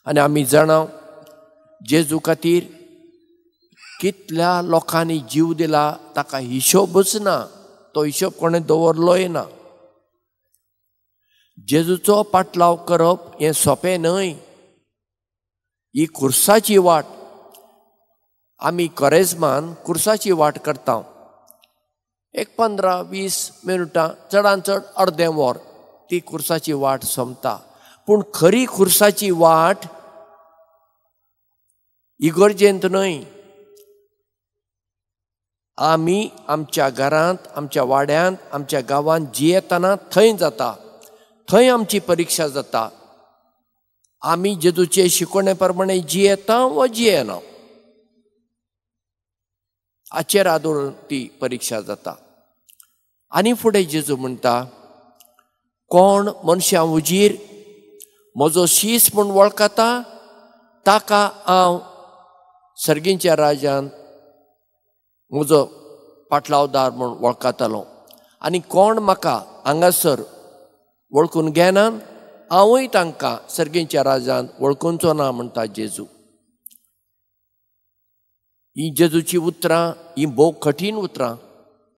आनी आमी जाणा जेजू खातीर कितल्या लोकांनी जीव दिला ताका हिशोबच ना, तो हिशोब कोणें दवरलोय ना. जेजूचो पाटलाव करप हें सोंपें न्हय. ही खुर्साची वाट. आमी कोरेज्मान खुर्साची वाट करता. एक 15-20 मिनटां, चडान चड अर्दें वर ती खुर्साची वाट सोंपता. पूण खरी खुर्साची वाट इगर्जेंत न्हय. आमी आमच्या घरांत, आमच्या वाड्यांत, आमच्या गांवांत जियेतना थंय जाता, थंय आमची परिक्षा जाता. आमी जेजूचे शिकवणे प्रमाणे जियेता वा जियेना हाचेर आदरून ती परिक्षा जाता. आनी फुडें जेजू म्हणटा, कोण मनशां हुजीर म्हजो शीस म्हूण वळखता ताका हांव सर्गींच्या राज्यान म्हजो पाटलावदार म्हूण वळखतलो, आनी कोण म्हाका हांगासर वळखून घेना हांवूय तांकां सर्गींच्या राज्यान वळखुचो ना म्हणटा जेजू. ही जेजूची उतरां, ही भोव कठीण उतरां.